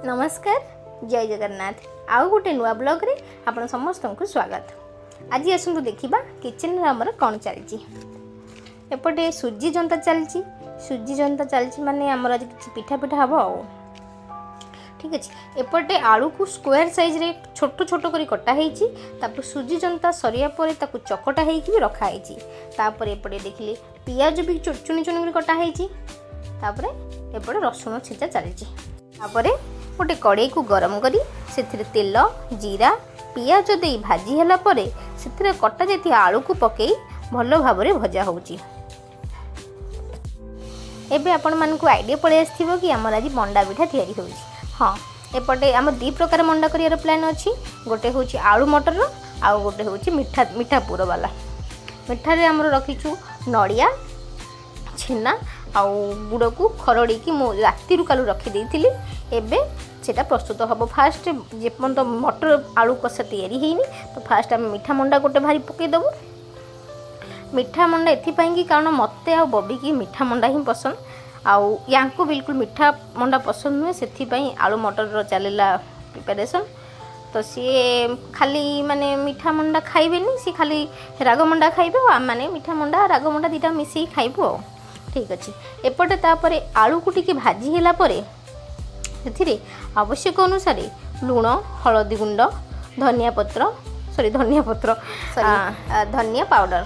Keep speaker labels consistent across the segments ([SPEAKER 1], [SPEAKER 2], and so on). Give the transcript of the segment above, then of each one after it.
[SPEAKER 1] ନମସ୍କାର, ଜୟ ଜଗନ୍ନାଥ। ଆଉ ଗୋଟେ ନୂଆ ବ୍ଲଗ୍ରେ ଆପଣ ସମସ୍ତଙ୍କୁ ସ୍ୱାଗତ। ଆଜି ଆସନ୍ତୁ ଦେଖିବା କିଚେନ୍ରେ ଆମର କ'ଣ ଚାଲିଛି। ଏପଟେ ସୁଜି ଜନ୍ତା ଚାଲିଛି। ସୁଜି ଜନ୍ତା ଚାଲିଛି ମାନେ ଆମର ଆଜି କିଛି ପିଠା ପିଠା ହେବ ଆଉ। ଠିକ୍ ଅଛି। ଏପଟେ ଆଳୁକୁ ସ୍କୋୟାର ସାଇଜ୍ରେ ଛୋଟ ଛୋଟ କରି କଟା ହେଇଛି। ତାପରେ ସୁଜି ଜନ୍ତା ସରିବା ପରେ ତାକୁ ଚକଟା ହେଇକି ବି ରଖା ହେଇଛି। ତାପରେ ଏପଟେ ଦେଖିଲି ପିଆଜ ବି ଚୁନି ଚୁନି କରି କଟା ହେଇଛି। ତାପରେ ଏପଟେ ରସୁଣ ଛେଚା ଚାଲିଛି। ତାପରେ ଗୋଟେ କଡ଼େଇକୁ ଗରମ କରି ସେଥିରେ ତେଲ, ଜିରା, ପିଆଜ ଦେଇ ଭାଜି ହେଲା ପରେ ସେଥିରେ କଟା ଯାଇଥିବା ଆଳୁକୁ ପକାଇ ଭଲ ଭାବରେ ଭଜା ହେଉଛି। ଏବେ ଆପଣମାନଙ୍କୁ ଆଇଡ଼ିଆ ପଳେଇ ଆସିଥିବ କି ଆମର ଆଜି ମଣ୍ଡା ପିଠା ତିଆରି ହେଉଛି। ହଁ, ଏପଟେ ଆମର ଦୁଇ ପ୍ରକାର ମଣ୍ଡା କରିବାର ପ୍ଲାନ୍ ଅଛି। ଗୋଟେ ହେଉଛି ଆଳୁ ମଟରର ଆଉ ଗୋଟେ ହେଉଛି ମିଠା ମିଠା ପୁର ବାଲା। ମିଠାରେ ଆମର ରଖିଛୁ ନଡ଼ିଆ, ଛେନା ଆଉ ଗୁଡ଼କୁ ଖରଡ଼ିକି ମୁଁ ରାତିରୁ କାଲି ରଖିଦେଇଥିଲି। ଏବେ ସେଇଟା ପ୍ରସ୍ତୁତ ହେବ। ଫାଷ୍ଟ ଯେପର୍ଯ୍ୟନ୍ତ ମଟର ଆଳୁ କଷା ତିଆରି ହେଇନି, ତ ଫାଷ୍ଟ ଆମେ ମିଠା ମଣ୍ଡା ଗୋଟେ ଭାରି ପକାଇଦେବୁ। ମିଠା ମଣ୍ଡା ଏଥିପାଇଁ କି କାରଣ ମୋତେ ଆଉ ବବିକି ମିଠା ମଣ୍ଡା ହିଁ ପସନ୍ଦ ଆଉ ୟାଙ୍କୁ ବିଲକୁଲ ମିଠା ମଣ୍ଡା ପସନ୍ଦ ନୁହେଁ। ସେଥିପାଇଁ ଆଳୁ ମଟରର ଚାଲିଲା ପ୍ରିପାରେସନ୍। ତ ସିଏ ଖାଲି ମାନେ ମିଠା ମଣ୍ଡା ଖାଇବେନି, ସିଏ ଖାଲି ରାଗ ମଣ୍ଡା ଖାଇବେ ଆଉ ଆମେମାନେ ମିଠା ମଣ୍ଡା, ରାଗ ମଣ୍ଡା ଦୁଇଟା ମିଶେଇକି ଖାଇବୁ ଆଉ। ଠିକ୍ ଅଛି। ଏପଟେ ତାପରେ ଆଳୁକୁ ଟିକେ ଭାଜି ହେଲା ପରେ ସେଥିରେ ଆବଶ୍ୟକ ଅନୁସାରେ ଲୁଣ, ହଳଦୀ ଗୁଣ୍ଡ, ଧନିଆ ପତ୍ର, ସରି, ଧନିଆ ପତ୍ର, ସରି, ଧନିଆ ପାଉଡ଼ର,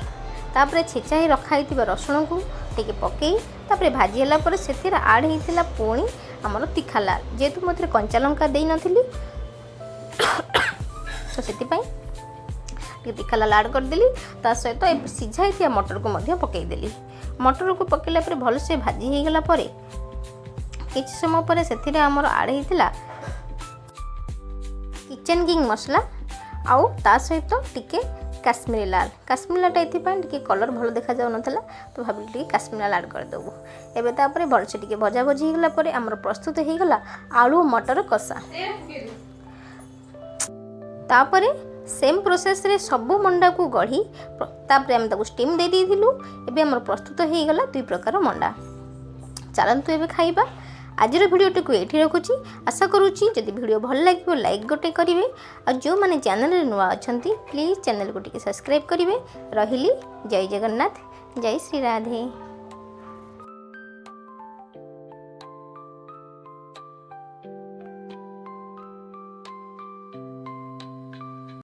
[SPEAKER 1] ତାପରେ ଛେଚା ହେଇ ରଖା ହେଇଥିବା ରସୁଣକୁ ଟିକେ ପକାଇ ତାପରେ ଭାଜି ହେଲା ପରେ ସେଥିରେ ଆଡ଼୍ ହେଇଥିଲା ପୁଣି ଆମର ତୀଖା ଲାଲ। ଯେହେତୁ ମୁଁ ଏଥିରେ କଞ୍ଚା ଲଙ୍କା ଦେଇନଥିଲି, ତ ସେଥିପାଇଁ ଟିକେ ତୀଖା ଲାଲ ଆଡ଼୍ କରିଦେଲି। ତା ସହିତ ଏ ସିଝା ହେଇଥିବା ମଟରକୁ ମଧ୍ୟ ପକାଇଦେଲି। ମଟରକୁ ପକାଇଲା ପରେ ଭଲସେ ଭାଜି ହେଇଗଲା ପରେ କିଛି ସମୟ ପରେ ସେଥିରେ ଆମର ଆଡ଼୍ ହେଇଥିଲା କିଚେନ୍ କିଙ୍ଗ ମସଲା ଆଉ ତା ସହିତ ଟିକେ କାଶ୍ମୀରୀ ଲାଲ। କାଶ୍ମୀରୀ ଲାଲଟା ଏଥିପାଇଁ, ଟିକେ କଲର୍ ଭଲ ଦେଖାଯାଉନଥିଲା, ତ ଭାବିଲି ଟିକେ କାଶ୍ମୀରୀ ଲାଲ ଆଡ଼୍ କରିଦେବୁ। ଏବେ ତାପରେ ଭଲସେ ଟିକେ ଭଜା ଭଜି ହେଇଗଲା ପରେ ଆମର ପ୍ରସ୍ତୁତ ହେଇଗଲା ଆଳୁ ମଟର କଷା। ତାପରେ ସେମ୍ ପ୍ରୋସେସ୍ରେ ସବୁ ମଣ୍ଡାକୁ ଗଢ଼ି ତାପରେ ଆମେ ତାକୁ ଷ୍ଟିମ୍ ଦେଇ ଦେଇଥିଲୁ। ଏବେ ଆମର ପ୍ରସ୍ତୁତ ହେଇଗଲା ଦୁଇ ପ୍ରକାର ମଣ୍ଡା। ଚାଲନ୍ତୁ ଏବେ ଖାଇବା। ଆଜିର ଭିଡ଼ିଓଟିକୁ ଏଇଠି ରଖୁଛି। ଆଶା କରୁଛି ଯଦି ଭିଡ଼ିଓ ଭଲ ଲାଗିବ, ଲାଇକ୍ ଗୋଟେ କରିବେ ଆଉ ଯେଉଁମାନେ ଚ୍ୟାନେଲରେ ନୂଆ ଅଛନ୍ତି, ପ୍ଲିଜ୍ ଚ୍ୟାନେଲକୁ ଟିକେ ସବସ୍କ୍ରାଇବ୍ କରିବେ। ରହିଲି, ଜୟ ଜଗନ୍ନାଥ, ଜୟ ଶ୍ରୀ ରାଧେ।